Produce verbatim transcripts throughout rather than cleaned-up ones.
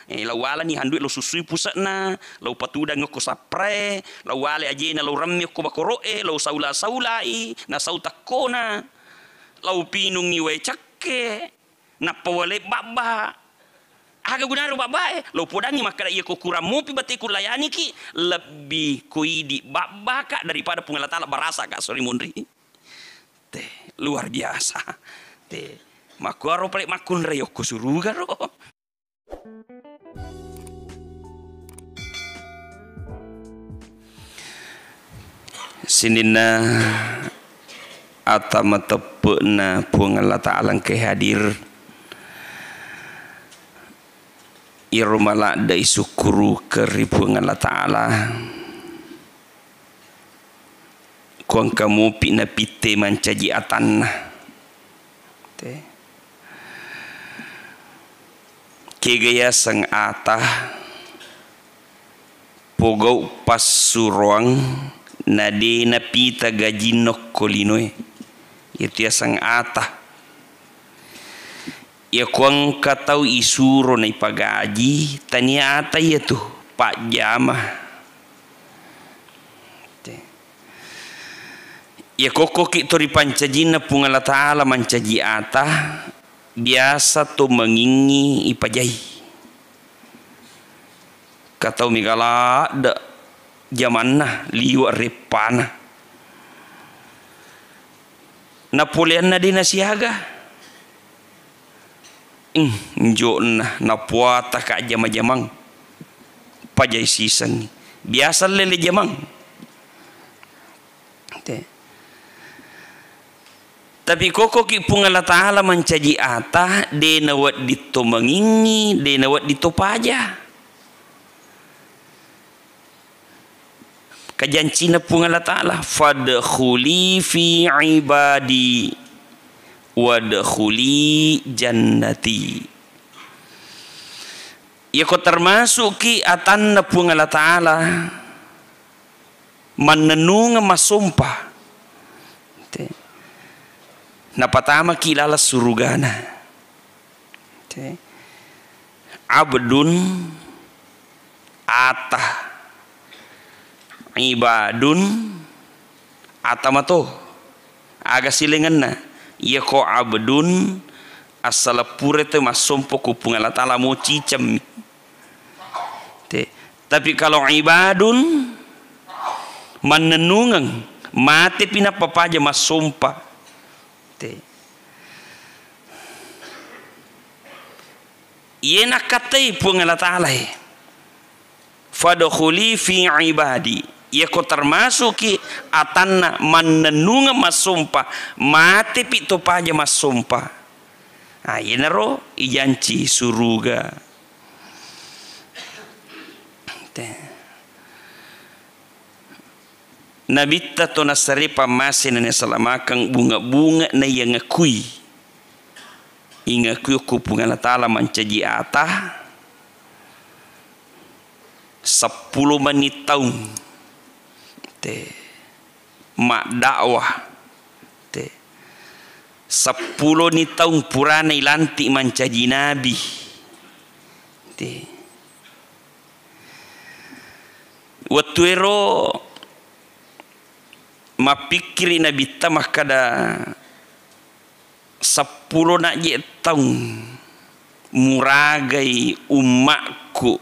Eh, lau walani handue, lau sussui puse'na, lau patudangi okko saprae, lau wale ajena, lau remme okko bakoro'e, lau saula-saulai, nasau tekkona, lau pinungngi wae cakke, nappa wale babba. Aga gunana babbae? Lau podangngi makkeda, iya ko kurang mopi bateku layaniki, lebbi ko idi babbaka daripada Puang Allah Taala barasaka, sori monri. Te, luar biasa. Te, makkuaro pale makkunrai okko suruga ro. Sininna ata mateppe'na Puang Allah Taala engkae hadir. Iyaro maladde'i sukkurukeng ri Puang Allah Taala. Ko engka mopi napitte mancaji atanna. Te. Kega yaseng ata, pogau passuroang, na de napita gajinna okko linoe. Iyatu yaseng ata. Iyako engka tau isuro naipagaji, tania ata iyatu, pajjama. Te. Iyako okkoki to ripancajinna Puang Allah Taala mancaji ata, biasa to mangingngi ipajai. Ka tau mega ladde jamanna, liwe reppana. Napoleanna de nasiaga. Ih, njokna napuataka jama-jamang. Pajai sisengngi. Biasa lele jamang. Te. Tapi kokkoki Puang Allah Taala mancaji ata, de nawedding to mangingngi, de nawedding to paja. Kajancina Puang Allah Taala, "Fadkhuli fi ibadi wadkhuli jannati." Iyako termasuki atanna Puang Allah Taala, mannennungeng massompa. Te. Napatamaki laleng surugana. Te. Abdun ata. Ibadun ata mato. Aga silengenna? Iyako abdun, assala pura to massompa ku Puang Allah Taala mo cicemmi. Te. Tapi kalau ibadun, mannennungeng, matepi nappa paja massompa. Te. Iye nakkatai Puang Allah Taala e. Fadkhuli fi ibadi. Iyako termasuki atanna mannennungeng massompa, matepi to paja massompa. Ah, iyanaro ijanci suruga. Te. Nabitta to nassare pammase na nasalamakeng bunge-bunge na iya ngakui. Ingakui okko Puang Allah Taala mancaji ata seppulo menit taung. Te. Maddakwah. Te. Seppuloni taung purana ilantik mancaji nabi. Te. Wettuero mappikkiri Nabitta makkada, "Seppulo najje taung muragai ummakku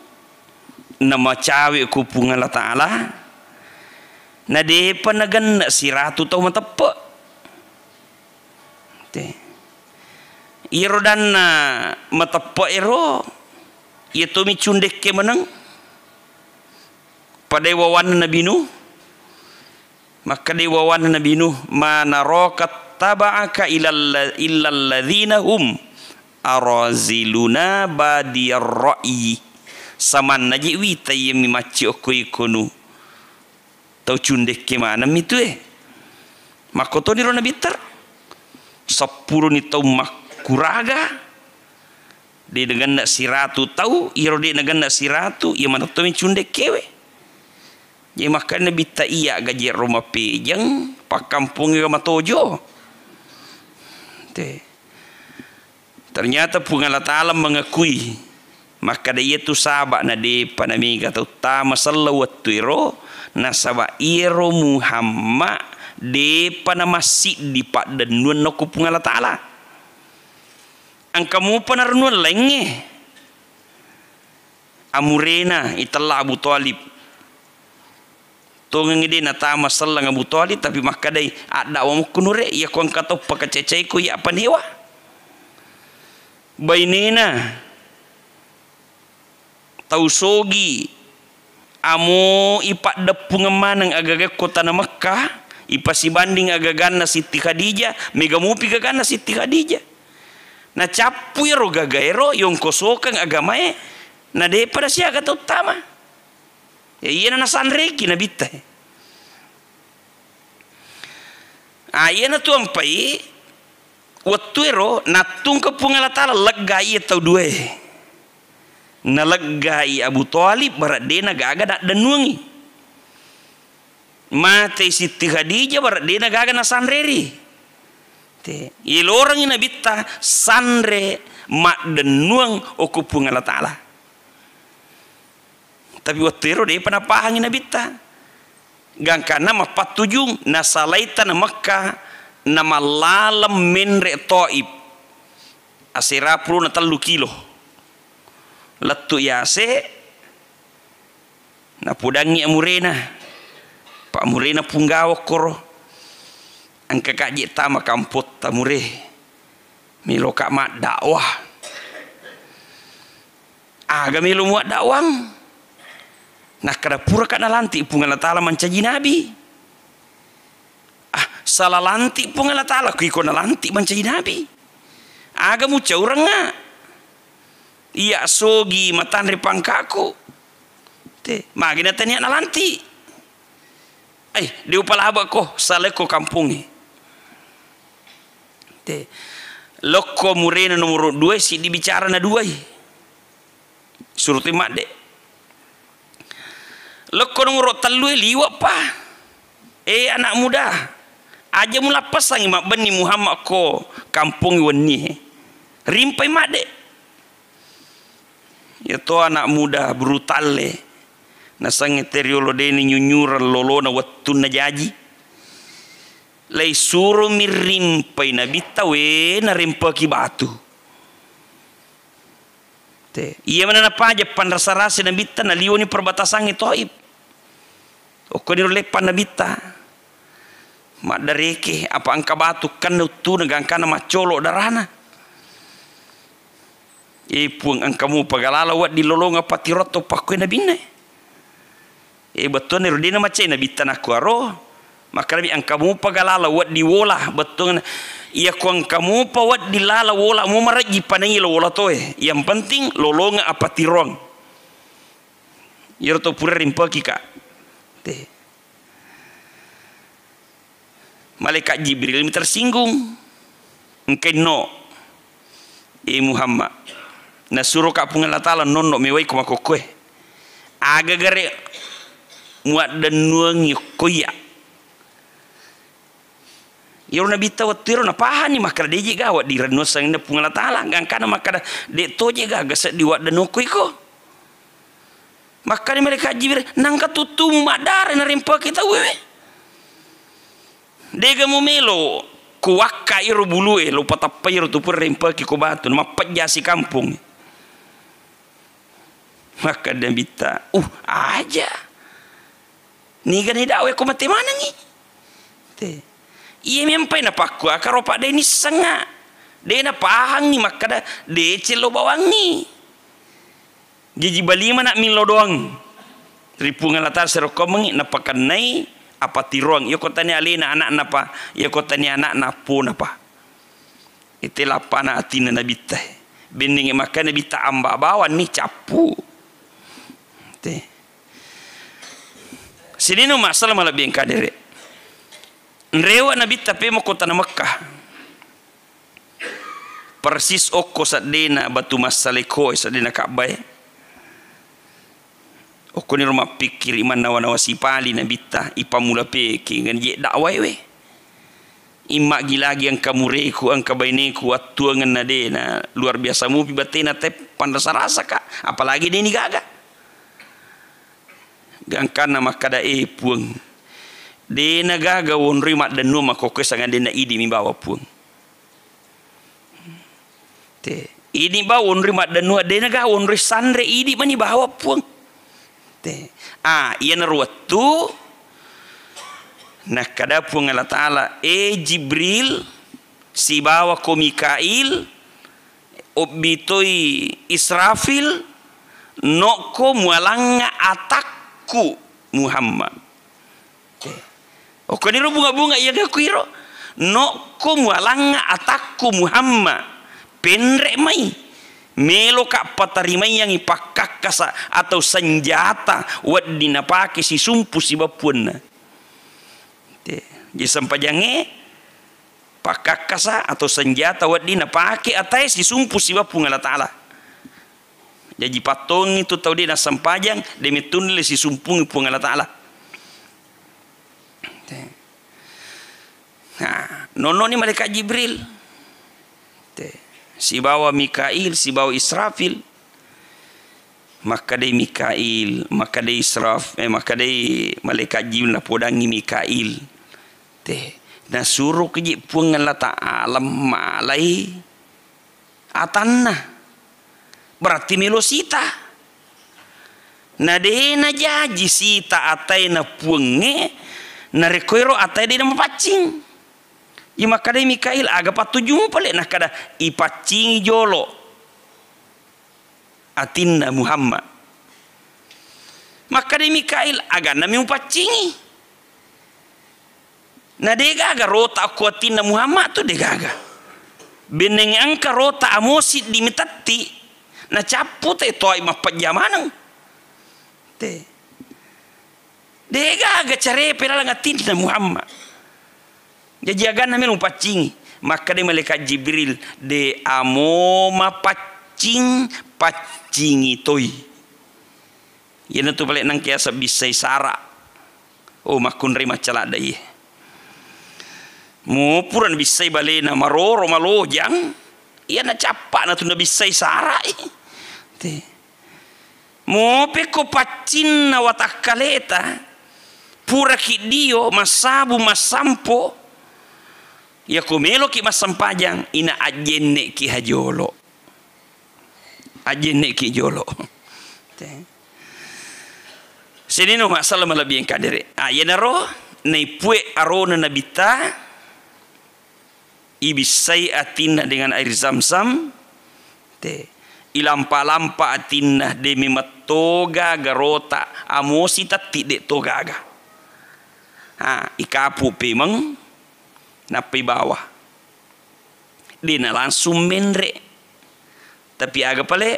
namacawe ku Puang Allah Taala, na depa nagenna siratu tau mateppe." Te. Iyaro danna mateppe ero, iya tomi cundekke meneng. Padai wawanna Nabi Nuh. Makkadai wawanna Nabi Nuh, "Ma naraka taba'aka ilalla-, illalladzina hum araziluna badiyar ra'yi." Samanna je wita iya mi macci okko iko Nuh. Tau cundekke maneng mi tue. Makkotoniro Nabitta. Seppuloni taung makkuraga. De nagenna siratu tau, iyaro de nagenna siratu, iya manettomi cundekkewe. Jadi makkeda Nabitta, iya gaji ro mapejeng, pakkampongnge matojo. Te. Ternyata Puang Allah Taala mengakui Makkeda iyatu saba' na de'pa na mega tau tama selleng wettu ero, nasaba' iyaro Muhammad de'pa na massiddi paddennuanna ko Puang Allah Ta'ala. Engka mupa narennuang laingnge. Amurena itella Abu Thalib. Tongengngi de' natama selleng Abu Thalib, tapi makkedai, "Addawa mukku nure, iya ko engka tau pakacecai ko iya panewa." Bainena tau sogi, amo ipaddeppungeng maneng agaga ko tana Mekkah, ipasibanding agaganna Sitti Khadijah, mega mupi gaganna Sitti Khadijah. Nacappu iyaro gagaero, yongkosokeng agamae, na de'pa nasiaga tau tama. Ya, iyana nasanreki Nabitta. Ah, iyana tu ampai, wettu ero nattungke Puang Allah Ta'ala, leggai iya tau duae. Naleggai Abu Thalib, bara de'na gaga naddennuangi. Matei Sitti Khadijah, bara de'na gaga nasanreri. Te, ilorengngi Nabitta sanre maddennuang okko Puang Allah Ta'ala. Tapi wettu ero de'pa napahangi Nabitta. Gangkanna mappattujung, nasalai tana Mekkah, namallaleng menre Thaif. Asera pulona tellu kilo. Lettu yase, napodangngi amurena. Pa' amurena punggawa koro. Engka kaji tama kampotta mure. Meloka maddakwah. Aga melo muaddakwang? Nakkeda puraka nalanti Puang Allah Ta'ala mancaji nabi. Ah, sala lanti Puang Allah Ta'ala, ko iko nalanti mancaji nabi. Aga mucaurengnga? Iya sogi matanre pangkaku. Te, magi natania nalanti? Ai, de' upalabako, salai ko kampongnge. Te. Lokko murena nomoro dua, siddi bicara na duai. Surutoi madde. Lokko nomoro tellue, liwe'pa. Eh, anak muda, aja mulappessangi mabbenni Muhammad ko kampongnge wennie. Rimpai madde. Iyato anak muda brutalle, nasengnge te riolo deni nyunyureng lolona wettunna jaji. Laisuromi rimpai Nabitta, we, narempaki batu. Te, iya mana napaja panrasa-rasa Nabitta, naliwani perbatasangnge Thaif. Okkoniro leppang Nabitta. Maddareke, apa engka batu kenna uttuna gangkana maccolo darana. Eh, Puang, engka mupa galala wedding lolongeng patiroang to pakkue nabinna. Eh, bettuanna ero de' namacai Nabitta nakkuaro. Makkedami, engka mupa galala wedding wola bettuanna. Iya ko engka mupa wedding lala wola, mu marejji panai lo wola toe. Yang penting lolongeng apatiroang. Iyaro to pura rimpekika. Te. Malaikat Jibril mi tersinggung. Engkainno, eh Muhammad, nasuroka Puang Allah Ta'ala nonno mewai ko makokkoe. Aga gare muaddennuangi okko iya? Iyaro Nabitta wettu ero napahanni makkeda, deje gaga dirennuang sanginna Puang Allah Ta'ala, gangkana makkeda, de' toje gaga seddi waddennuang okko iko. Makkeda malaikat Jibril, nangka tuttumu maddare narempaki tauwe. Dega mumelo kuwakka iro bulue, lo patappai iro tu pura rempaki ko batu, mappejja si kampong. Makkeda Nabitta, uh, aja. Niga ni dawe ko mate manengi. Te. Iya mempai napakkua karo pada ini senga. De napahangi makkeda deceng lo bawangi. Jaji balimana millo doang ri Puang Allah Ta'ala, sero komengngi napakennai apatiroang. Iya ko tania alena anakna pa, iya ko tania anakna apona pa. Ite lappana atinna Nabitta. Benningi makkeda Nabitta, amba bawanni cappu. Te. Sininna masalah malebbi engka dere. Nrewa Nabitta pemo ko tana Mekkah. Persis okko seddena batu massalekoe, seddena Ka'bae. Okkoniro mappikkiri mannawa-nawa sipali Nabitta, ipammula pekeng je dakwae we. Imma gilagi engka mureku, engka baineku, wattuangenna de na luar biasa mupi batena te panrasa-rasaka, apalagi de ni gaga. Gangkanna makkada, "Eh, Puang, de na gaga wonroi maddennu makkokkoe sangadinna idi mi bawa, Puang." Te. Idi ba wonroi maddenua, de na ga wonroi sanre, idi mani bawa, Puang. Te. Ah, iyanaro wettu nakkada Puang Allah Ta'ala, "Eh, Jibril, sibawa ko Mikail, obbitoi Israfil, nokko mualangnga atakku Muhammad." Okkoniro bunga-bunga iya gakuiro. Nokko mualangnga atakku Muhammad, penre mai. Meloka patarimaiangi pakkakkasa atau senjata wedding napake sisumpu sibawa puanna. Te, jadi sempajangnge pakkakkasa atau senjata wedding napake atae sisumpu sibawa Puang Allah Ta'ala. Jaji pattongi tu tau de nassempajang, de mettunni le sisumpungi Puang Allah Ta'ala. Te. Nah, nonnoni malaikat Jibril. Te. Sibawa Mikail, sibawa Israfil. Makkadai Mikail, makkadai Israf-, eh, makkadai malaikat Jibril napodangi Mikail. Te. Nasuroki je Puang Allah Ta'ala malai atanna. Berarti melo sita. Na de najaji sita ataena Puangnge, narekko ero atae de namapaccing. Imakkadai Mikail, "Aga pattujumu pale?" Nakkada, "Ipaccingi jolo atinna Muhammad." Makkadai Mikail, "Aganna mi mupaccingi?" Na de gaga rota okko atinna Muhammad tu, de gaga. Benneng engka rota amosi di mitetti, na cappu te toai mappajjamaneng. Te. De gaga carepe laleng atinna Muhammad. Jaji aganna melo mupaccingi. Makkadai malaikat Jibril, "De amo mapaccing, paccingi toi." Iyanatu pale nangke aseng bissai sara. Oh, makkunrai macca ladde iye. Mo pura nabissai balena maroro malojang, iyana cappana tu nabissai sarai. Te. Mo pekko paccinna watakkaleta, puraki dio massabu massampo, yako meloki massempajang, ina ajjenneki hajolo. Ajjenneki jolo. Te. Sininna umma' selleng malebbi engka dere. Ah, iyanaro naipué arona Nabitta, ibissai atinna dengan air Zam-Zam, te, ilampa-lampa atinna, de memettoga garota, amosi tetti de togaga. Ah, ikapu pemeng, nappa ibawa. Dena langsung menre. Tapi aga pale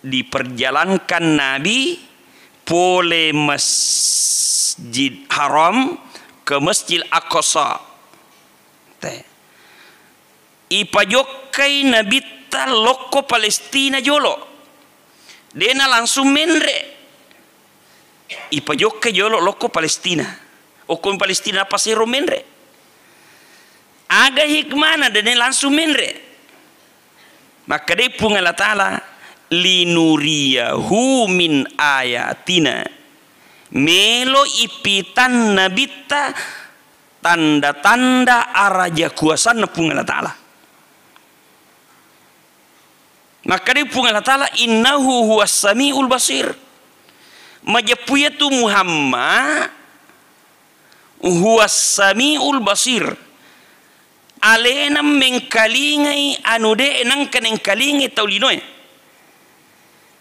diperjalankan Nabi pole Masjid Haram ke Masjid Aqsa. Te. Ipajokkai Nabitta lokko Palestina jolo. Dena langsung menre. Ipajokkai jolo lokko Palestina. Okko Palestina nappa sero menre. Aga hikmana dene langsung menre? Makkedai Puang Allah Ta'ala, "Linuriyahu min ayatina." Melo ipitan Nabitta tanda-tanda araja kuasanna Puang Allah Ta'ala. Makkedai Puang Allah Ta'ala, "Innahu huwas samiul basir." Majeppu iyatu Muhammad huwas samiul basir. Alena mengkalingai anu de nengka nengkalingai tau linoe.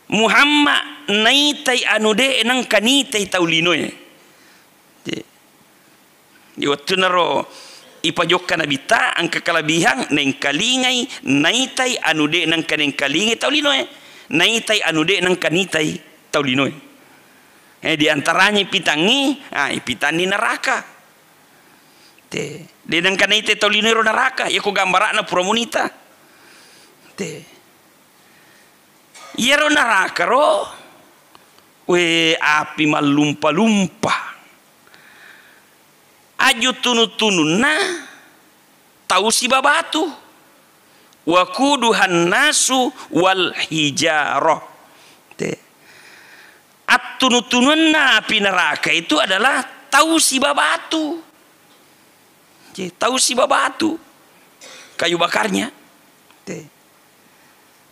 Muhammad naitai anu de nengka nitai tau linoe. Di wettunaro ipajokka Nabitta, engka kalebihan, nengkalingai, naitai anu de nengka nengkalingai tau linoe, naitai anu de nengka nitai tau linoe. Eh, di antaranya ipitangngi, ah, ipitanni neraka. Te, de nengka naitai tau linoe ro neraka, yako gambara'na pura munita. Te. Iyaro neraka ro, we, api mallumpa-lumpa. Aju tunu-tununna, Tau siba batu. Waquduhan nasu wal hijarah. Te. Attunu-tununna api neraka itu adalah tau siba batu. Oke, tau siba batu. Kayu bakarnya. Te.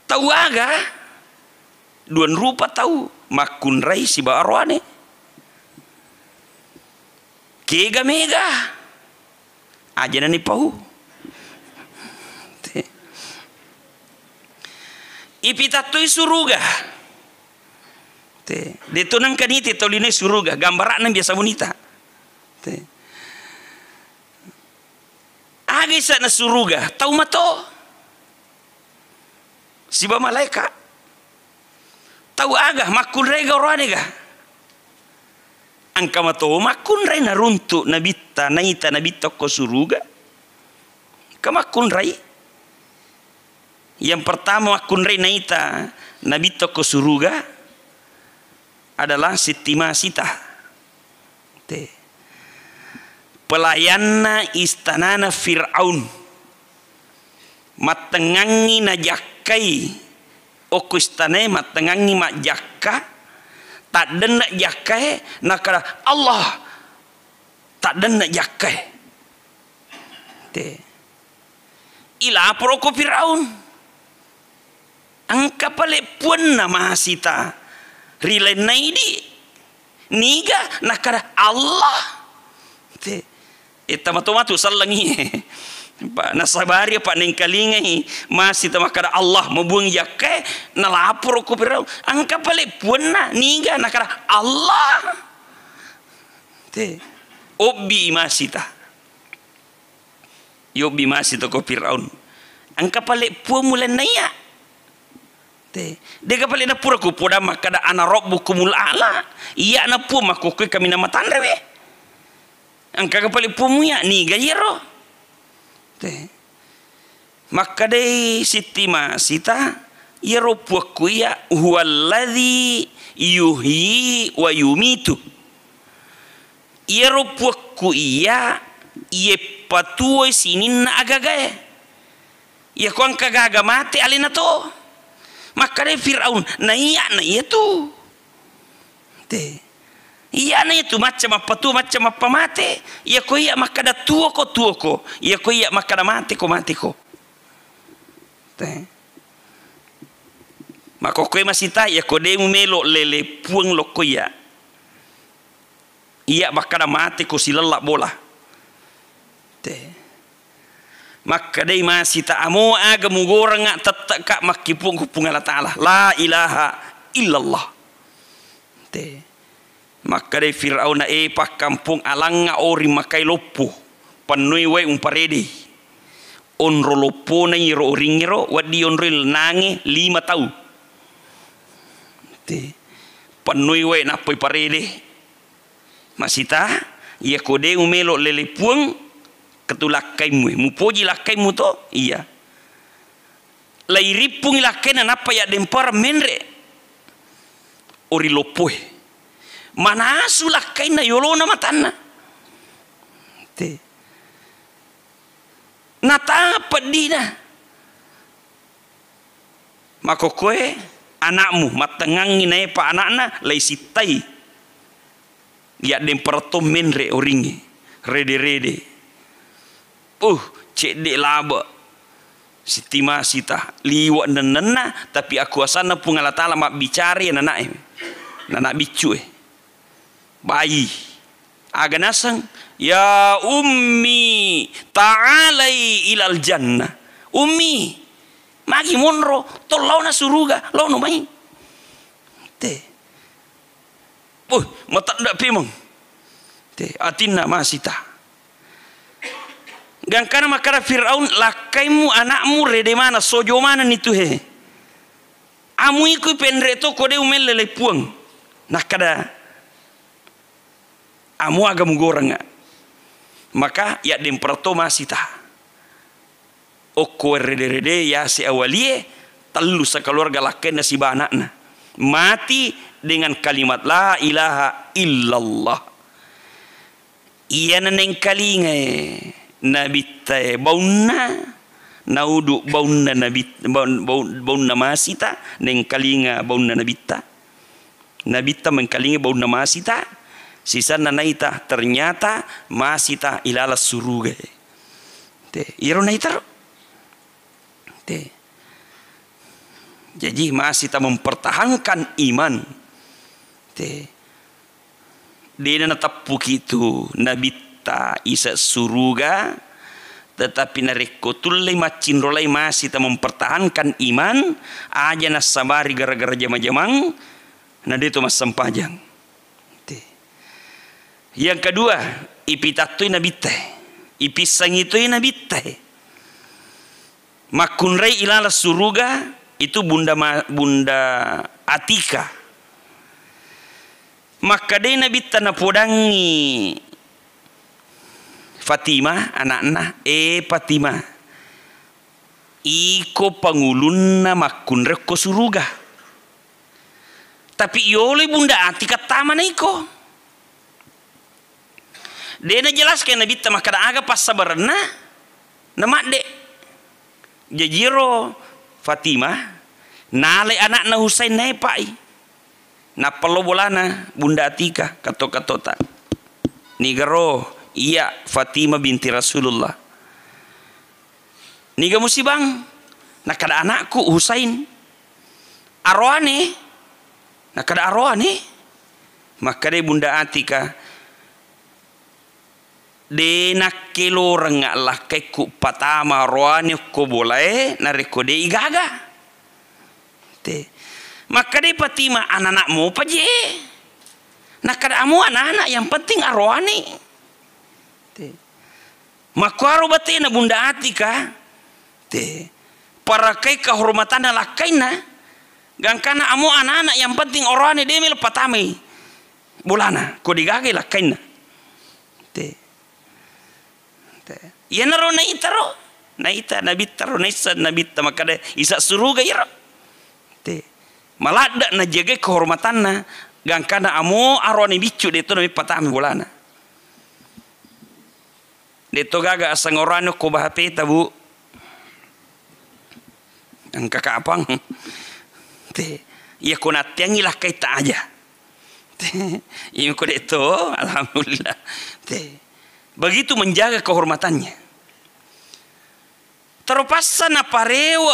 Tau aga? Duan rupa tau, makkunrai siba aroane. Kega mega. Aja nani pau. Te. Ipitattui suruga. Te. Detu nengka niti tau lino suruga. Gambara'na biasa munita. Te. Aga isa'na suruga? Tau mato. Siba malaeka. Tau aga? Makkunrai ga oroane ga? Engka mato makkunrai naruntu nabitta, naita nabitta okko suruga. Engka makkunrai. Yang pertama makkunrai naita nabitta okko suruga adalah Sitti Masita. Te. Pelayanna istanana Fir'aun. Mattengngangngi najakkai okko istanae, mattengngangngi majjakka, taddenna jakkae, nakada, "Allah, taddenna jakkae." Te. Ilaporo ko Firaun. Engka pale puanna masita ri lainna idi. Niga nakkada Allah. Te. E, tamato matu sellengi. Pa, nasabari apa nengkalingai masita makkada Allah mabuang jakkae, nalaporo ko Firaun. Engka pale puanna, niga nakkada Allah. Te. Obbi masita. Yobbi masita ko Firaun. Engka pale puang mulenna iya. Te. Dega pale napura ku podang makkada ana rabbukumul a'la. Iya na puang makkokkoe kaminang matanre we. Engka ga pale puang mu iya, niga iyaro? Te. Makkadai Sitti Masita, iyaro puakku iya, huwallazi yuhyi wa yumitu. Iyaro puakku iya, iyeppatuwoi sininna agagae. Iyako engka gaga mate alena to. Makkadai Firaun, naiya na iyatu. Te. Iyana itu macca mappatuwo, macca mappamate. Iyako iya makkada tuwoko, tuwoko. Iyako iya makkada mateko, mateko. Te. Makkokkoe masita, iyako de mumelo lele puang lokko iya. Iya makkada mateko silella bola. Te. Makkedai masita, amo aga mugorengnga tette'ka makkipuang ku Puang Allah Ta'ala. La ilaha illallah. Te. Makkedai Firauna, e pakkampong, alangnga oring makai loppo. Pennoi wae umparedei. Onro loppona iro oringngero, wedding onroi nange lima tau. Te. Pennoi wae nappai parede. Masita, iyako de mumelo lele puang, ketu lakkaimmu, mupoji lakkaimmu to? Iya. Lairippungi lakkainna nappa yaddempereng menre. Oring loppoe. Manasu lakkainna yolona matanna. Te. Natappa dina. Makkokkoe anakmu, mattengngangngi naepa anakna, laisittai. Yaddempereng to menre oringnge, rede-rede. Uh, cedde labe. Sitti Masita, liwe nennenna, tapi akuasanna Puang Allah Ta'ala mabbicara iya nanae. Nana biccue. Bayi. Aga naseng? Ya ummi, ta'alai ilal jannah. Ummi, magi monro, tong laona suruga, laono mai. Te. Puh, matedda pemeng. Te, atinna masita. Gangkana makkada Firaun, lakkaimu anakmu rede mana, sojo manenni tu he. Amu iko penre to ko de umelle le puang. Nakkada, amu aga mugorengnga. Maka yaddempereng to masita. Okko rede-rede yase awalie, tellu sekeluarga lakkainna siba anakna. Mati dengan kalimat la ilaha illallah. Iyana nengkalingai Nabitta e baunna, naudu baunna Nabi, baun-, baun-, baunna Masita, nengkalinga baunna Nabitta. Nabitta mengkalinga baunna Masita, sisanna naita, ternyata Masita ilalang suruga e. Te, iyaro naitaro. Te. Jaji, Masita mempertahankan iman. Te. De'na nateppuki tu Nabitta ise suruga, tetapi narekko tullei maccinrolai Masita mempertahankan iman, aja nassabari gara-gara jama-jamang, na de to massempajang. Te. Yang kedua, ipitattoi Nabitta e. Ipissangi toi Nabitta e. Makkunrai ilalang suruga itu Bunda Ma-, Bunda Atika. Makkedai Nabitta napodangngi Fatimah, anakna, "Eh, Fatimah, iko pangulunna makkunrai ko suruga." Tapi yoloi Bunda Atika tamana iko. De najelaskang Nabitta makkeda aga passabarenna, namadde. Jajiro Fatimah, nalai anakna Husain naepai. Nappallo bolana Bunda Atika, kato-katota. Nigaro, iya Fatimah binti Rasulullah. Niga musibang? Nakkeda anakku Husain. Aroane? Nakkeda aroane? Makkedai Bunda Atika, de nakkeloreng lakkaikku patama aroane okko bolae narekko de igaga. Te. Makkedai Fatimah, anana'mu paje. Nakkeda amo anana, yang penting aroane. Te. Makkuaro batena Bunda Atika, te, parakai kehormatanna lakkainna, gangkana amo anana, yang penting oroane de melo patamai bolana, ko degagai lakkainna. Te. Te. Iyanaro naitaro, naita Nabittaro, naisseng Nabitta makkeda isa suruga iyaro. Te. Maladde najagai kehormatanna, gangkana amo aroane biccu de to nami patamai bolana. De to gaga aseng oroane ko bahapeta, Bu. Engka kapang. Te, iya ko natteangngi lakkaitta aja. Te, iya ko de to, alhamdulillah. Te, begitu menjaga kehormatannya. Terpaksa naparewe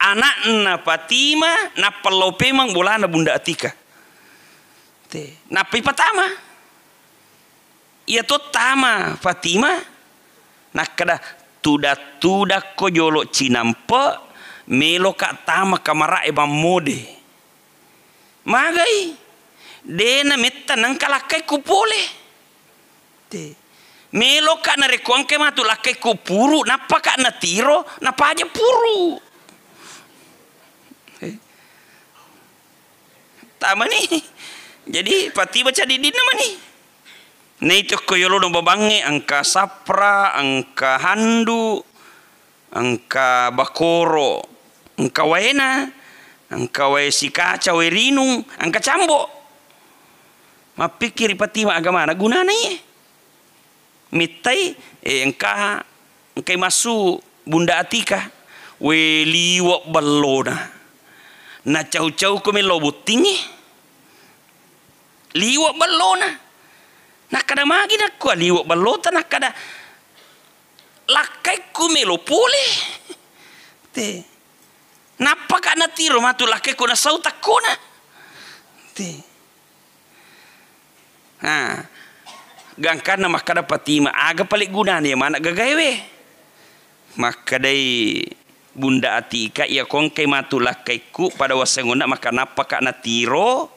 anakna Fatimah, nappallau pemeng bolana Bunda Atika. Te, nappai patama. Iya to tama Fatimah, nakkeda, "Tuda-tudakko jolo cinampe, meloka tama kamara'e mammode." Magai, dena metta nengka lakkaikku pole. Te. Meloka narekko engkai matu lakkaikku puru, nappaka natiro, napaja puru. Eh. Tamani. Jadi, Fatimah cadiddinna mani. Naitokko yolona babangnge, engka sapra, engka handu, engka bakoro, engka waena, engka wae sikaca, wae rinung, engka cambo. Mappikkiri Fatimah agamana gunana iye. Mittai, eh, engka, engkai massu Bunda Atika, we liwe' bellona. Nacau-cauko melo bottingnge. Liwe' bellona. Nakkada magi nakkua liwe' bellota, nakkada lakkaikku melo pole. Te. Nappaka natiro matu lakkaikku nasau takkona. Te. Ha, gangkanna makkada Fatimah, aga pale gunana iya maneng gagaewe? Makkedai Bunda Atika, iya ko engkai matu lakkaikku pada wasengonna maka nappaka natiro,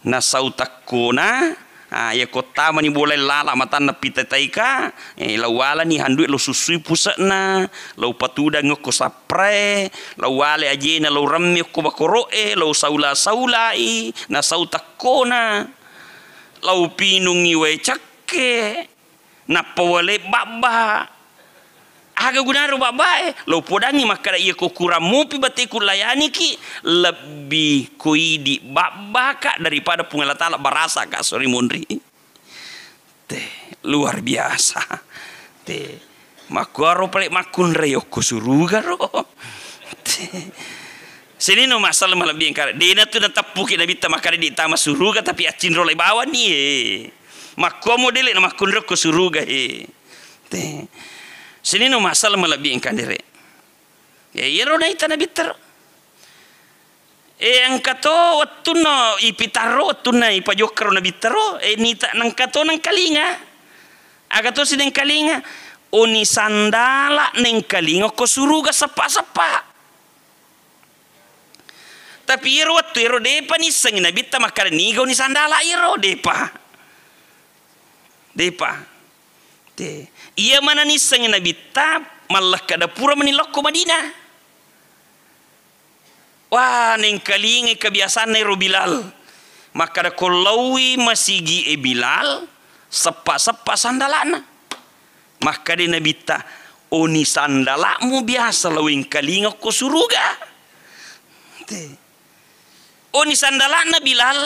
nasau takkona, ha, iya ko tamani bolae lala matanna pitetaika, eh, lao walani handue, lao sussui puse'na, lao patudangngi okko saprae, lao wale ajena, lao remme okko bakoro'e, lao saula-saulai, nasau takkona. Lao pinungngi wae cakke, nappa wale babba. Aga gunaro babbae? Lao podangngi makkada, iya ko kurang mupi bateku layaniki, lebbi ko idi babbaka daripada Puang Allah Taala barasaka sori monri. Te, luar biasa. Te. Makkuaro pale makkunrai okko suruga ro. Sininna masalah malebbi engka. Dena tu nateppuki Nabitta makkada ditama suruga, tapi accinrolai bawani, eh. Makkuamo dele na makkunrai okko suruga, eh. Te. Sininna masalah malebbi engka dere. Ya, iyaro naita Nabitta ro. Eh, engka to wettunna ipitarro, wettunna ipajokkaro Nabitta ro, eh, nita-, nengka to nengkalinga. Aga to si nengkalinga? Oni sandala nengkalinga ko suruga seppa-seppa. Tapi iyaro wettu iyaro depa nissengi Nabitta makkada niga oni sandala iyaro, depa. Depa. Te. Iya mana nissengi Nabitta, mallakkada pura mani lokko Madinah. Wah, nengkalingai kebiasanna ero Bilal. Makkada, ko laowi masigi e Bilal, seppa-seppa sandala'na. Makkada Nabitta, oni sandala'mu biasa lao engkalinga ko suruga. Te. Oni sandala'na Bilal,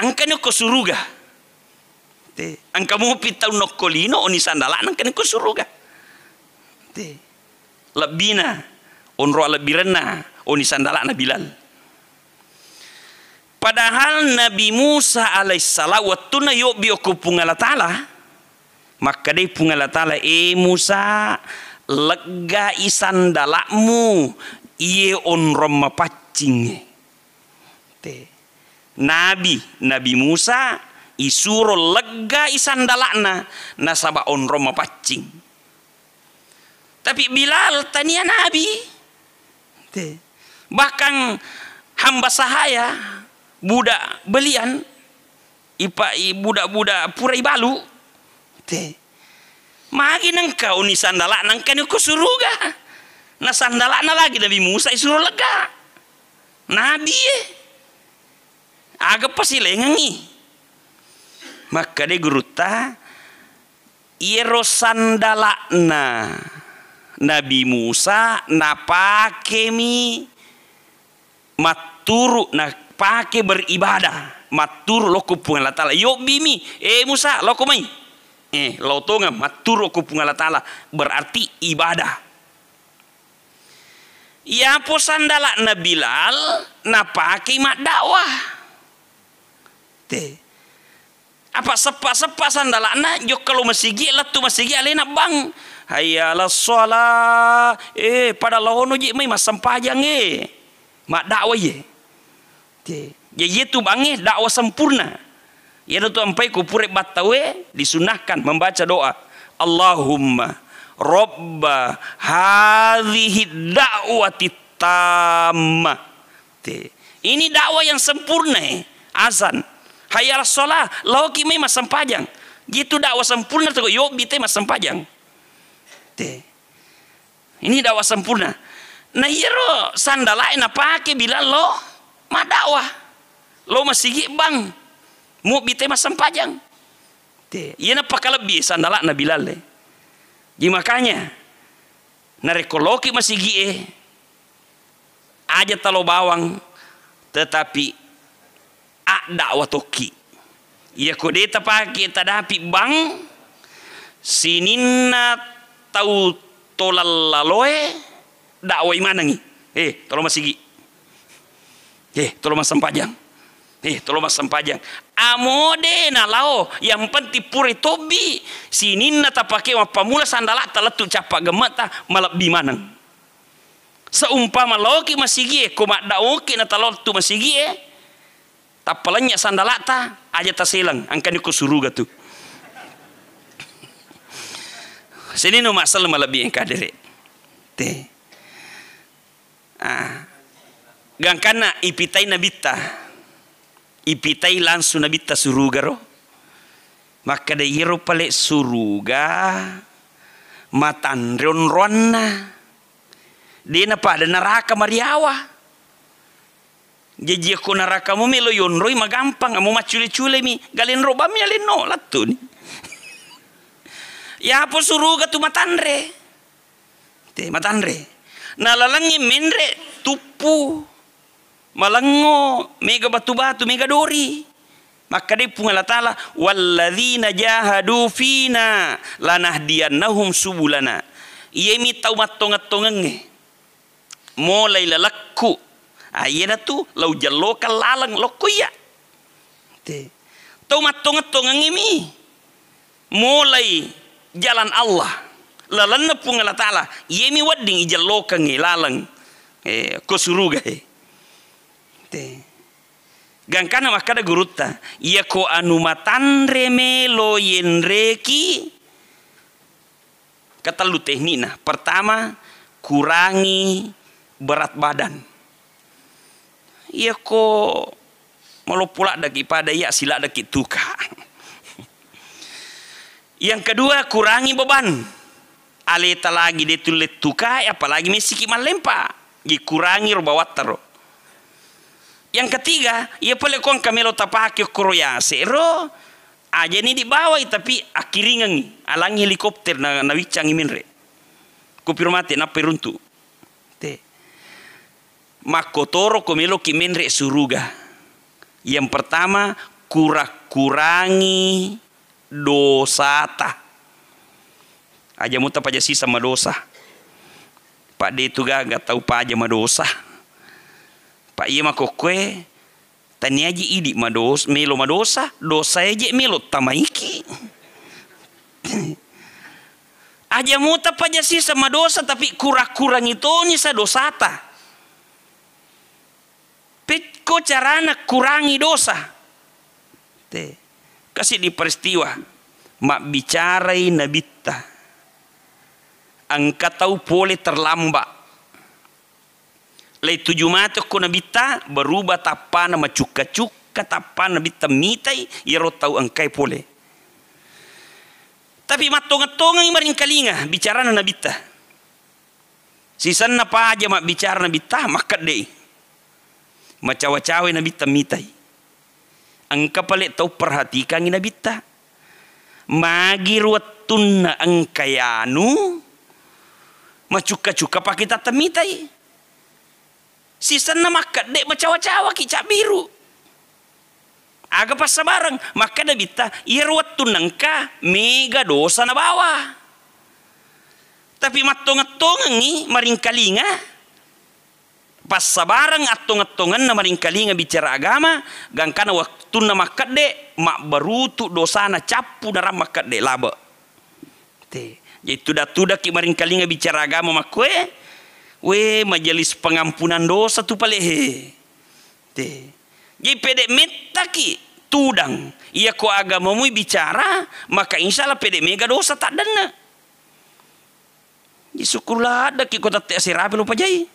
engkani ko suruga. Te, engka mupi tau nokko lino, oni sandala'na engkani ko suruga. Te, lebbina, onro lebbirenna, oni sandala'na Bilal. Padahal Nabi Musa alaihissalam wettunna yobbi okko Puang Allah Ta'ala, makkedai Puang Allah Ta'ala, "E Musa, leggai sandala'mu, iye onrong mapaccingnge." Te. Nabi, Nabi Musa isuro leggai sandala'na nasaba onrong mapaccing. Tapi Bilal tania nabi. Te. Bahkan hamba sahaya, budak belian, ipa-, i-, budak-budak pura ibalu. Te. Magi nengka oni sandala'na engkani ko suruga. Na sandala'na lagi Nabi Musa isuro lega. Nabi e. Aga pasilengengi. Makkeda gurutta, iyaro sandala'na Nabi Musa napakemi matturu, napake beribadah, matturu lokko Puang Allah Ta'ala. Yobbimi, "Eh Musa, lokko mai." Eh, lao tongeng matturu okko Puang Allah Ta'ala, berarti ibadah. Iyapo sandala'na Bilal napakei maddakwah. Te. Apa seppa-seppa sandala'na, jokka lo masigi, lettu masigi alena bang. "Hayya 'alas shalah." Eh, pada laono je mai massempajang, eh. Maddakwah ye. Te. Jaji yetu bangnge dakwah sempurna. Iyana tu ampai ko pura battawe disunnahkan membaca doa, "Allahumma robba hadhihi da'wati tammah." Te. Ini dakwah yang sempurna, eh. Azan. "Hayya 'alas shalah." Laoki mai massempajang. Jitu dakwah sempurna tu yobbi te massempajang. Te. Ini dakwah sempurna. Na iyaro sandala'e napake Bilal lo maddakwah. Lo masigi bang. Mubbi te massempajang. Te, iyana pakalebbi sandala'na Bilal e. Jadi makanya narekko loki masigi e, aja talo bawang, tetapi addakwah tokki. Iyako de tapake tadapi bang, sininna tau tolallaloe dakwai manengi. Eh, tolo masigi. Eh, tolo massempajang. Eh, tolo massempajang. Amo de nalao, yang penting pura tobbi, sininna tapake mappamula sandala talettu cappa gemmeta malebbi maneng. Seumpama laoki masigie, ko maddaoki na talettu masigie, tappa lennye sandalata, aja taseleng, angkani ko suruga tu. Senino masalah malebbi engka dere. Te. Ah. Gangkanna ipitai nabitta. Ipitai langsung nabitta suruga ro. Makkeda iyaro pale suruga matanre onroanna. Dena pada naraka mariawa. Jaji ko naraka mu melo yonroi magampang, amo maccule-cule mi, galenro bammi alenno lattuni. Yapo suruga tu matanre. Te matanre. Nalalengngi menre tuppu. Malengngo mega batu-batu, mega dori. Makkedai Puang Allah Ta'ala, "Walladzina jahadu fina lanahdiyannahum subulana." Iyami tau mattongeng-tongengnge. Molai lalekku. Ah, iyanatu lau jellokang laleng lokko iya. Te. Tau mattongeng-tongengnge mi. Molai jalan Allah. Lalenna Puang Allah Ta'ala. Iyami wedding ijellokengnge laleng. Eh, ko suruga e. Te. Gangkana makkeda gurutta, "Iyako anu matanre melo yenreki, ketellu teknikna. Pertama, kurangi berat badan. Iyako maloppo laddeki pada iya siladdeki tuka." Yang kedua, kurangi beban. Aleta lagi de tulle tukai, apalagi messiki mallempa. Jadi kurangi ro bawatta ro. Yang ketiga, iya pale ko engka melo tapake okkoro yase ro, ajani dibawai, tapi akkiringengi, alangi helikopter na, nawiccangi menre. Ko piro mate nappai runtu. Te. Makkotoro ko meloki menre suruga. Yang pertama, kura-kurangi dosata. Aja muta paja sisa madosa. Pak de tu gaga tau paja madosa. Pak iya makokkoe, taniaji idi mados-, melo madosa, dosa eje melo tamaiki. Aja muta paja sisa madosa, tapi kurang-kurangi toni sa dosata. Pekko carana kurangi dosa. Te. Kasi di peristiwa mabbicarai nabitta. Engka tau pole terlambat. Lai tuju mate ko nabitta, berubah tappana macukka-cukka, tappana nabitta mitai, iyaro tau engkai pole. Tapi mattongeng-tongengi maringkalinga bicarana nabitta. Sisenna paja mabbicara nabitta, makkedde'i. Macawa-cawai nabitta mitai. Engka pale tau perhatikangi nabitta. Magi ro wettunna engka yanu, macukka-cukka pake tatta mitai. Sisenna makkedde macawa-cawaki cabbiru. Aga passabareng? Makkeda bitta, iyaro wettunna engka mega dosa nabawa. Tapi mattongeng-tongengi maringkalinga, passabareng attongeng-tongenna maringkalinga bicara agama, gangkana wettunna makkedde, mabbarutu dosana cappu narang makkedde labe. Te. Jadi tuda-tudaki maringkalinga bicara agama makkoe, we, majelis pengampunan dosa tu pale he. Te. Jadi pede mettaki tudang. Iya ko agamamui bicara, maka insya Allah pede mega dosa taddenna. Jadi syukur laddaki ko tette aserape lo pajai.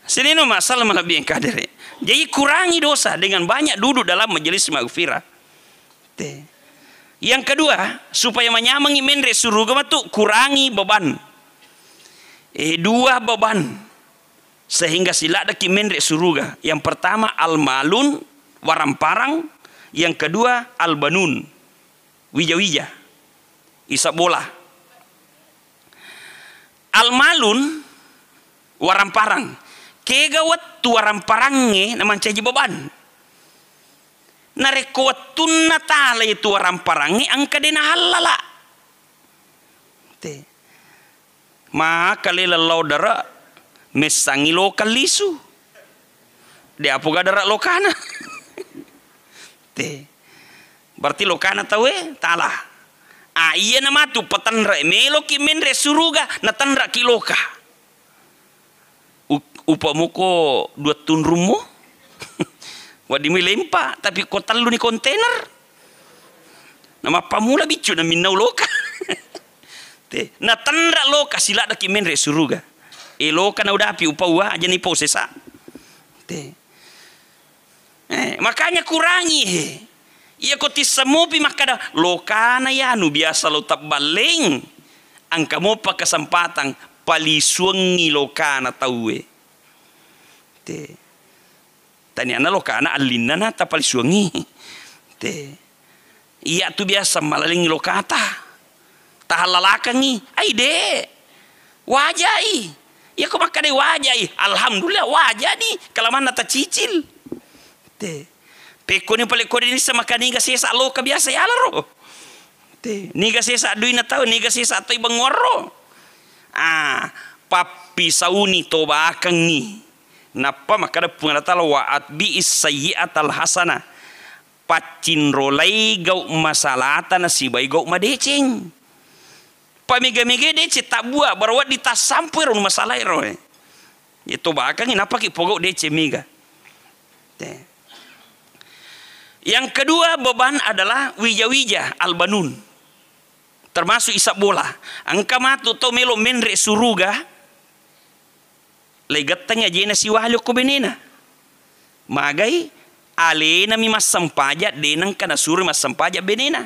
Sinino masalah malebbi engka dere. Jadi kurangi dosa dengan banyak duduk dalam majelis maghfirah. Te. Yang kedua, supaya manyamengi menre suruga matu, kurangi beban. Eh, dua beban sehingga siladdaki menre suruga. Yang pertama, al-malun, waramparang. Yang kedua, al-banun, wija-wija, isa bola. Al-malun, waramparang. Kega wettu waramparangnge namancaji beban. Narekko wettunna talai tu waramparangnge, engka de nahallala. Te. Maka lela lao dara, messangi lokang lisu. De apoga dara lokana. Te. Berarti lokana tauwe tala. Ah, iya namatu patenre, meloki menre suruga, natenreki loka. U-, upamoko dua tunrummu? Wedding mi lempa, tapi ko telluni kontainer. Namappamula biccu naminnau loka. Te, natenra loka siladdaki menre suruga. E loka naudapi upaua, ajani pau sesa. Te. Eh, makanya kurangi he. Iya ko tissemmupi makkada, lokana yanu biasa lo tabballeng. Engka mopa kesempatan palisuangngi lokana tauwe. Te. Taniana lokana allinna na tapalisuangngi. Te. Iya tu biasa malalengngi lokata. Tahallalakengngi. Ai de. Wajai. Iya ko makkadai wajai. Alhamdulillah wajani. Kalamanna tacicil. Te. Pekkoni pale kode nissa maka niga sesa loka biasa yalaro. Te. Niga sesa duina tau, niga sesa toi banguarro. Ah, pappisauni, tobakengngi. Nappa makkada Puang Allah Taala, "Wa atbi'is sayyi'atal hasanah." Paccinrolai gau masalata nasibai gau madeceng. Pamega-mega deceng tabbua, baru wedding tassampu ero masalah ero, eh. Ye tobakengngi, napaki pogau deceng mega. Te. Yang kedua beban adalah wija-wija, albanun. Termasuk isab bola. Engka matu tau melo menre suruga, laigettengngi ajena siwali okko benena. Magai, alenami massempajang, de nengka nasuro massempajang benena.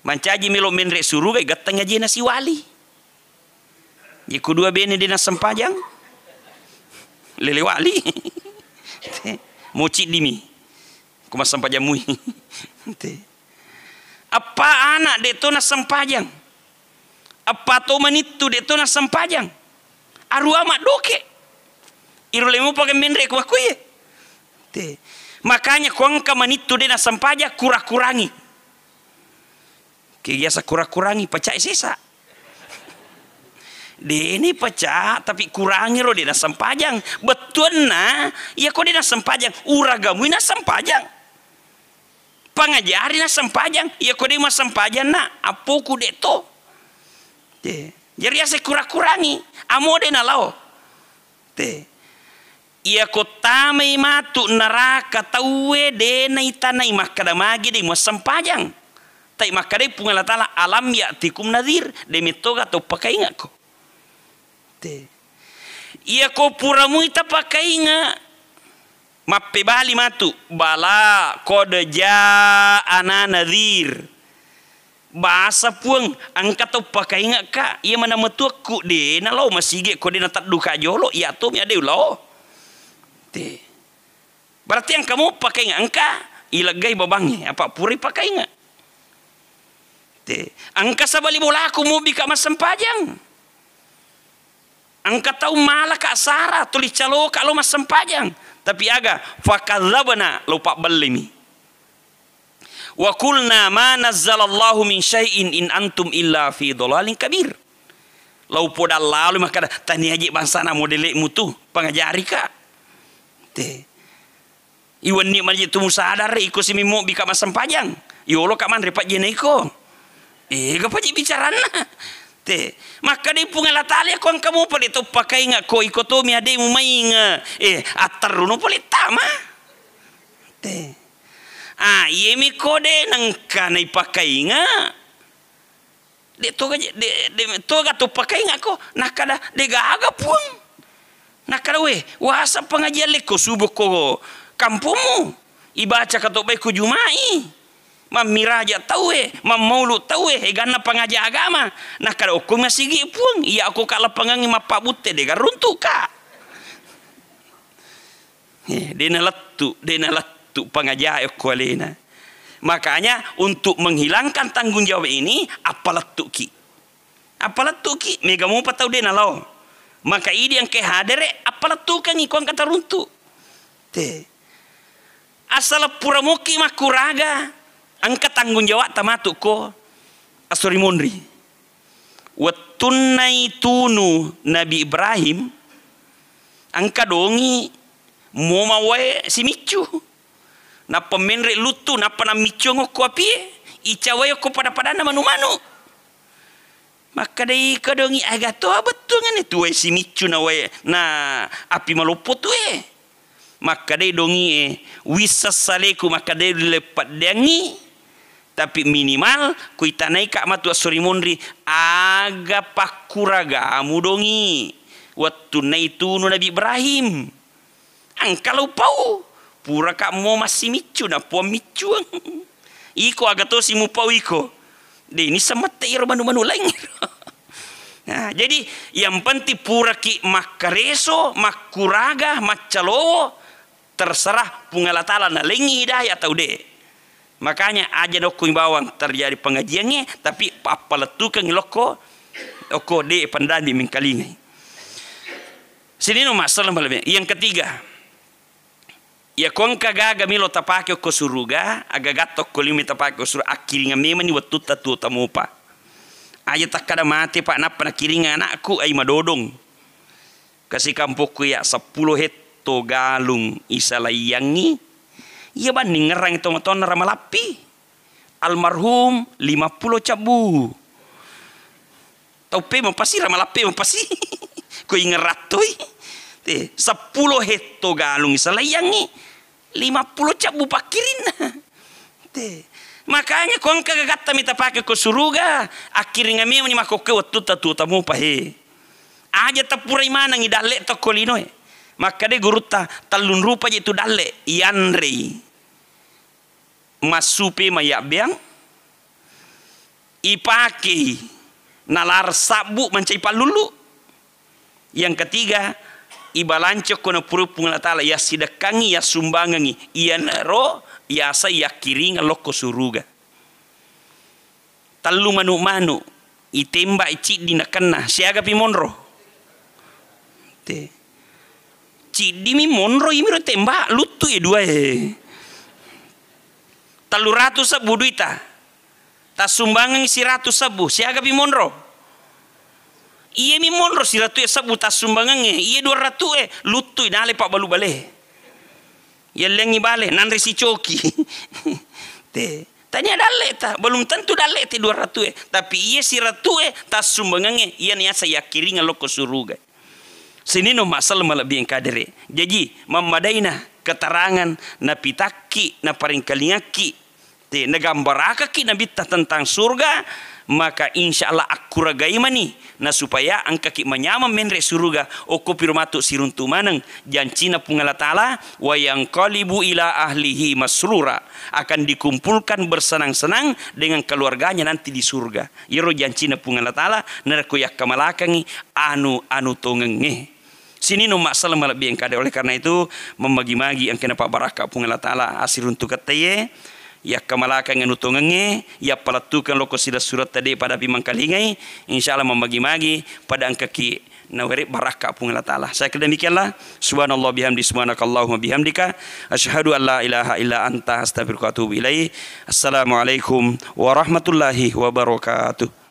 Mancaji melo menre suruga, igettengngi ajena siwali. Ye ku dua bene de nassempajang, lele wali. Mo ciddimi. Ku massempajang mui. Te. Eppa anak de to nassempajang. Eppa to manittu de to nassempajang. Arua maddoke. Iro lemo pakai menre ku makkuye. Te. Makanya ku engka manittu de nassempajang, kura-kurangi. Ke biasa kura-kurangi, pacai sesa. Deni pacak, tapi kurangi ro de nassempajang. Bettuanna, iya ko de nassempajang, uragamui nassempajang. Pangajari nassempajang, iya ko de massempajang na, appoku de to. Te. Jari ase kura-kurangi, amo de nalao. Te. Iyako tamai matu neraka tauwe, de naitanai makkada magi de muassempajang. Tai makkadai Puang Allah Taala, "Alam ya'tikum nadhir?" De mettoga tau pakaingekko. Te. Iyako pura mui tapakainge, mappebali matu, "Bala, qad ja'ana nadhir." Basa Puang, engka tau pakaingekka, iya maneng matuakku, de nalao masigi ko de natedduka jolo, iya tomi ade ulao. Te. Berarti engka mo pakainge, engka ileggai babangnge, apa purai pakainge. Te. Engka sabali bolaku mobika massempajang. Engka tau malaka sara, tuli caloka lo massempajang. Tapi aga? Fakadzabna, lo pabbellimi. Wa qulna ma nazzalallahu min syai'in in antum illa fi dhalalin kabir. Lau podang lalo makkada, "Tania je bangsana modele'mu tu, pangajarika." Te. Iwenni maje tu musadar, iko simimmo bika massempajang. Yolo ka manre pajjena iko. Ega paje bicaranna. Te. Makkadai Puang Allah Taala, ko engka mo pale to pakainga ko iko tomi ademu mainga. Eh, atterruno pole tama. Te. Ah, iyemi ko de nengka naipakainga. De toga je, de, de toga to pakaingako, nakkada, "De gaga, Puang." Nakkada, "We, wasa pengajian lekko subuh ko kampungmu. Ibaca ka to bae ko Juma'i. Mammiraja tauwe, mammaulu tauwe, eganna pangaja agama." Nakkada, "Okko masigi, Puang. Iya ko ka lapangangngi mappabutte, de garuntu ka." Eh, de nalettu, de nalettu pangajae okko alena. Makanya, untuk menghilangkan tanggung jawab ini, appalettuki. Appalettuki, mega mopa tau de nalao. Maka idi engka hadere, appalettukengi ko engka taruntu. Te. Asal pura moki makkuraga, engka tanggung jawab tamatu ko asori monri. Wettunnai tunu Nabi Ibrahim, engka dongi moma wae simiccu. Nappa menre luttu, nappa nammiccuang okko apie, ica wae okko pada-padanna manu-manu. Makkedai ka dongi, "Aga to bettuanganna tu wae simiccu na wae, na api maloppo tu e?" Makkedai dongie, "Wissessaleku makkedai le paddeangngi, tapi minimal kuitanaika matu assori monri, aga pakkuragamu dongi wettunna itunu Nabi Ibrahim. Engka lo pau, puraka mo massimiccu na puang miccuang. Iko aga tosi mupau iko?" De nisseng mette iyaro manu-manu laing ero. Nah, jadi yang penting puraki makkareso, makkuraga, maccalowo, terserah Puang Allah Taala nalengngi hidayah atau de. Makanya aja nokko bawang terjadi pengajiangnge, tapi appalettukengngi lokko, okko de pendami mengkalingai. Sini no masalah malam ini. Yang ketiga, Iya ko engka gaga melo tapake okko suruga, agagatta okko lino tapake okko suruga, akkiringeng memani wettutta tuo tamopa. Aja takkada mate, Pak, nappa nakkiringeng anakku, ai madodong. Kasi kampokku iya seppulo hetto galung isalaiyangngi, iya banningngerang to matonna Ramalappi. Almarhum lima puluh cabbu. Tauppe mapasi, Ramalappe mapasi. Ko ingerang toi. Te, seppulo hetto galung isalaiyangngi, lima puluh cabbu pakkirinna. Te. Makanya ko engka gagatta mita pake ko suruga, akkiringeng memani makkokkoe wettutta tuo tamopa he. Aja tappurai manengngi dalle tokko linoe. Makkeda gurutta, tellung rupa je tu dalle, yanrei. Massupe mayabbeang, ipakei nalar sabbu mancai pallullu. Yang ketiga, ibalanco ko napurui Puang Allah Ta'ala, yassidekkangngi, yassumbangengngi, iyanaro yaseng yakkiringeng lokko suruga. Tellu manu'-manu' itembak ciddi nakenna, siagapi monro? Te. Ciddimi monro, imiro tembak, luttu e dua e. Tellu ratu sebbu duita. Tassumbangengngi siratu sebbu, siagapi monro? Iyemi monro siratu e sebbu tassumbangengnge, iye dua ratu e luttui nale pabbalu bale. Yellengngi bale, nanre sicoki. Te. Tania dalle ta, belum tentu dalle te dua ratu e. Tapi iye siratu e tassumbangengnge, iyana yaseng yakkiringeng lokko suruga. Sininna umma selleng malebbi engka dere. Jaji, mammadaina keterangan napitakki, naparingkalingakki, te, nagambarakakki Nabitta tentang surga, maka insya Allah akkuragai mani, na supaya engkaki manyameng menre suruga, okko piro matu siruntu maneng jancina Puang Allah Ta'ala, "Wa yanqalibu ila ahlihi masrura," akan dikumpulkan bersenang-senang dengan keluarganya nanti di surga. Iyaro jancina Puang Allah Ta'ala, narekko yakkamalakangngi anu-anu tongengnge. Sininna umma selleng malebbi engka de. Oleh karena itu, mammagi-magi engka napabbarakka Puang Allah Ta'ala assiruntukettaie, yakkamalakangngi anu tongengnge, yappalettukeng lokko silessuretta de padapi mangkalingai, insya Allah mammagi-magi pada engkaki nawere barakka Puang Allah Ta'ala. Saya kira demikianlah. Subhanallah bihamdi, subhanakallahumma bihamdika, asyhadu an la ilaha illa anta, astaghfiruka wa atubu ilaik. Assalamualaikum warahmatullahi wabarakatuh.